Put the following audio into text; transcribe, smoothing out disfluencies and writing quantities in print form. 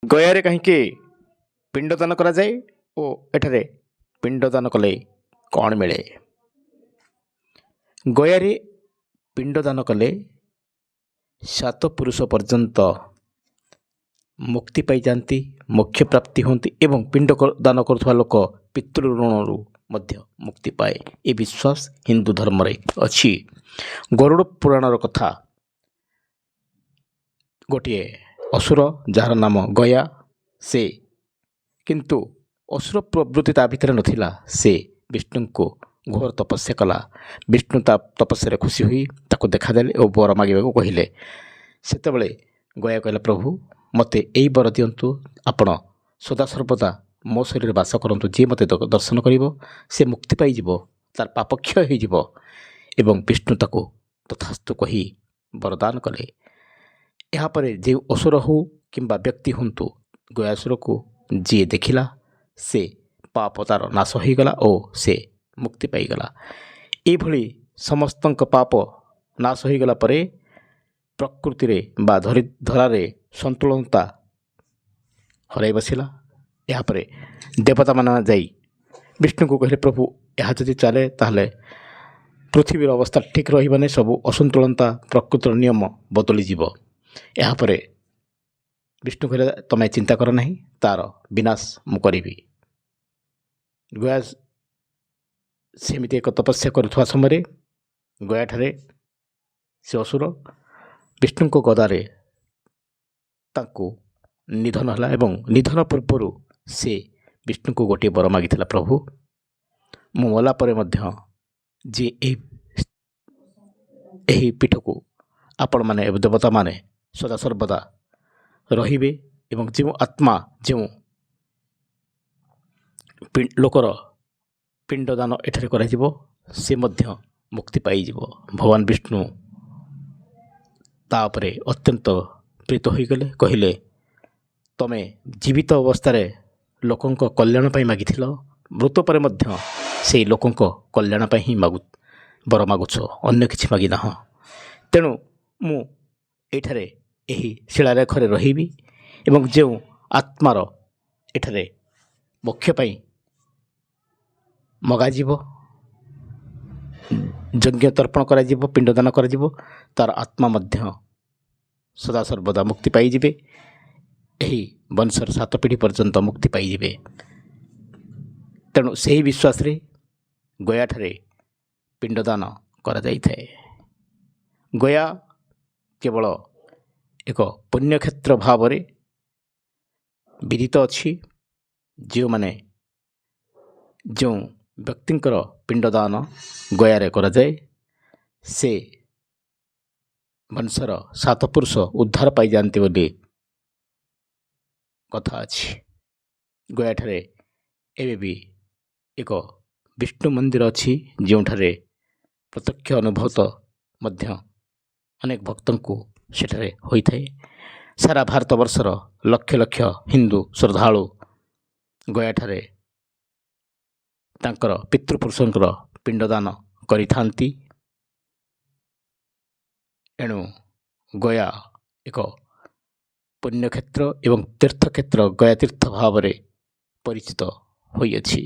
ଗୟାରେ କାହିଁକି ପିଣ୍ଡଦାନ କରାଯାଏ ଓ ଏଠାରେ ପିଣ୍ଡଦାନ କଲେ କ'ଣ ମିଳେ? ଗୟାରେ ପିଣ୍ଡଦାନ କଲେ ସାତ ପୁରୁଷ ପର୍ଯ୍ୟନ୍ତ ମୁକ୍ତି ପାଇଯାଆନ୍ତି, ମୋକ୍ଷ ପ୍ରାପ୍ତି ହୁଅନ୍ତି ଏବଂ ପିଣ୍ଡ ଦାନ କରୁଥିବା ଲୋକ ପିତୃ ଋଣରୁ ମଧ୍ୟ ମୁକ୍ତି ପାଏ। ଏ ବିଶ୍ୱାସ ହିନ୍ଦୁ ଧର୍ମରେ ଅଛି। ଗରୁଡ଼ ପୁରାଣର କଥା। ଗୋଟିଏ ଅସୁର, ଯାହାର ନାମ ଗୟା, ସେ କିନ୍ତୁ ଅସୁର ପ୍ରବୃତ୍ତି ତା ଭିତରେ ନଥିଲା। ସେ ବିଷ୍ଣୁଙ୍କୁ ଘୋର ତପସ୍ୟା କଲା। ବିଷ୍ଣୁ ତା ତପସ୍ୟାରେ ଖୁସି ହୋଇ ତାକୁ ଦେଖାଦେଲେ ଓ ବର ମାଗିବାକୁ କହିଲେ। ସେତେବେଳେ ଗୟା କହିଲା, "ପ୍ରଭୁ, ମୋତେ ଏଇ ବର ଦିଅନ୍ତୁ, ଆପଣ ସଦାସର୍ବଦା ମୋ ଶରୀରରେ ବାସ କରନ୍ତୁ। ଯିଏ ମୋତେ ଦର୍ଶନ କରିବ, ସେ ମୁକ୍ତି ପାଇଯିବ, ତାର ପାପକ୍ଷୟ ହୋଇଯିବ।" ଏବଂ ବିଷ୍ଣୁ ତାକୁ ତଥାସ୍ତୁ କହି ବରଦାନ କଲେ। ଏହାପରେ ଯେଉଁ ଅସୁର ହେଉ କିମ୍ବା ବ୍ୟକ୍ତି ହୁଅନ୍ତୁ, ଗୟାସୁରକୁ ଯିଏ ଦେଖିଲା, ସେ ପାପ ତାର ନାଶ ହୋଇଗଲା ଓ ସେ ମୁକ୍ତି ପାଇଗଲା। ଏଇଭଳି ସମସ୍ତଙ୍କ ପାପ ନାଶ ହୋଇଗଲା ପରେ ପ୍ରକୃତିରେ ବା ଧରାରେ ସନ୍ତୁଳନତା ହରାଇ ବସିଲା। ଏହାପରେ ଦେବତାମାନେ ଯାଇ ବିଷ୍ଣୁଙ୍କୁ କହିଲେ, "ପ୍ରଭୁ, ଏହା ଯଦି ଚାଲେ, ତାହେଲେ ପୃଥିବୀର ଅବସ୍ଥା ଠିକ୍ ରହିବନି। ସବୁ ଅସନ୍ତୁଳନତା, ପ୍ରକୃତିର ନିୟମ ବଦଳିଯିବ।" ଏହାପରେ ବିଷ୍ଣୁ କହିଲେ, "ତମେ ଚିନ୍ତା କର ନାହିଁ, ତା'ର ବିନାଶ ମୁଁ କରିବି।" ଗୟା ସେମିତି ଏକ ତପସ୍ୟା କରୁଥିବା ସମୟରେ ଗୟାଠାରେ ସେ ଅସୁର ବିଷ୍ଣୁଙ୍କ ଗଦାରେ ତାଙ୍କୁ ନିଧନ ହେଲା ଏବଂ ନିଧନ ପୂର୍ବରୁ ସେ ବିଷ୍ଣୁଙ୍କୁ ଗୋଟିଏ ବର ମାଗିଥିଲା, "ପ୍ରଭୁ, ମୁଁ ମଲା ପରେ ମଧ୍ୟ ଯିଏ ଏହି ପୀଠକୁ ଆପଣମାନେ ଦେବତାମାନେ ସଦାସର୍ବଦା ରହିବେ ଏବଂ ଯେଉଁ ଆତ୍ମା, ଯେଉଁ ଲୋକର ପିଣ୍ଡଦାନ ଏଠାରେ କରାଯିବ, ସେ ମଧ୍ୟ ମୁକ୍ତି ପାଇଯିବ।" ଭଗବାନ ବିଷ୍ଣୁ ତା ଉପରେ ଅତ୍ୟନ୍ତ ପ୍ରୀତ ହୋଇଗଲେ। କହିଲେ, "ତମେ ଜୀବିତ ଅବସ୍ଥାରେ ଲୋକଙ୍କ କଲ୍ୟାଣ ପାଇଁ ମାଗିଥିଲ, ମୃତ ପରେ ମଧ୍ୟ ସେଇ ଲୋକଙ୍କ କଲ୍ୟାଣ ପାଇଁ ହିଁ ବର ମାଗୁଛ, ଅନ୍ୟ କିଛି ମାଗିନାହଁ। ତେଣୁ ମୁଁ ଏଇଠାରେ ଏହି ଶିଳାଲେଖରେ ରହିବି ଏବଂ ଯେଉଁ ଆତ୍ମାର ଏଠାରେ ମୋକ୍ଷ ପାଇଁ ମଗାଯିବ, ଯଜ୍ଞ ତର୍ପଣ କରାଯିବ, ପିଣ୍ଡଦାନ କରାଯିବ, ତା'ର ଆତ୍ମା ମଧ୍ୟ ସଦାସର୍ବଦା ମୁକ୍ତି ପାଇଯିବେ। ଏହି ବଂଶର ସାତ ପିଢ଼ି ପର୍ଯ୍ୟନ୍ତ ମୁକ୍ତି ପାଇଯିବେ।" ତେଣୁ ସେହି ବିଶ୍ୱାସରେ ଗୟାଠାରେ ପିଣ୍ଡଦାନ କରାଯାଇଥାଏ। ଗୟା କେବଳ ଏକ ପୁଣ୍ୟକ୍ଷେତ୍ର ଭାବରେ ବିଦିତ ଅଛି। ଯେଉଁମାନେ, ଯେଉଁ ବ୍ୟକ୍ତିଙ୍କର ପିଣ୍ଡଦାନ ଗୟାରେ କରାଯାଏ, ସେ ବଂଶର ସାତ ପୁରୁଷ ଉଦ୍ଧାର ପାଇଯାଆନ୍ତି ବୋଲି କଥା ଅଛି। ଗୟାଠାରେ ଏବେ ବି ଏକ ବିଷ୍ଣୁ ମନ୍ଦିର ଅଛି, ଯେଉଁଠାରେ ପ୍ରତ୍ୟକ୍ଷ ଅନୁଭୂତ ମଧ୍ୟ ଅନେକ ଭକ୍ତଙ୍କୁ ସେଠାରେ ହୋଇଥାଏ। ସାରା ଭାରତବର୍ଷର ଲକ୍ଷ ଲକ୍ଷ ହିନ୍ଦୁ ଶ୍ରଦ୍ଧାଳୁ ଗୟାଠାରେ ତାଙ୍କର ପିତୃପୁରୁଷଙ୍କର ପିଣ୍ଡଦାନ କରିଥାନ୍ତି। ଏଣୁ ଗୟା ଏକ ପୁଣ୍ୟକ୍ଷେତ୍ର ଏବଂ ତୀର୍ଥକ୍ଷେତ୍ର, ଗୟା ତୀର୍ଥ ଭାବରେ ପରିଚିତ ହୋଇଅଛି।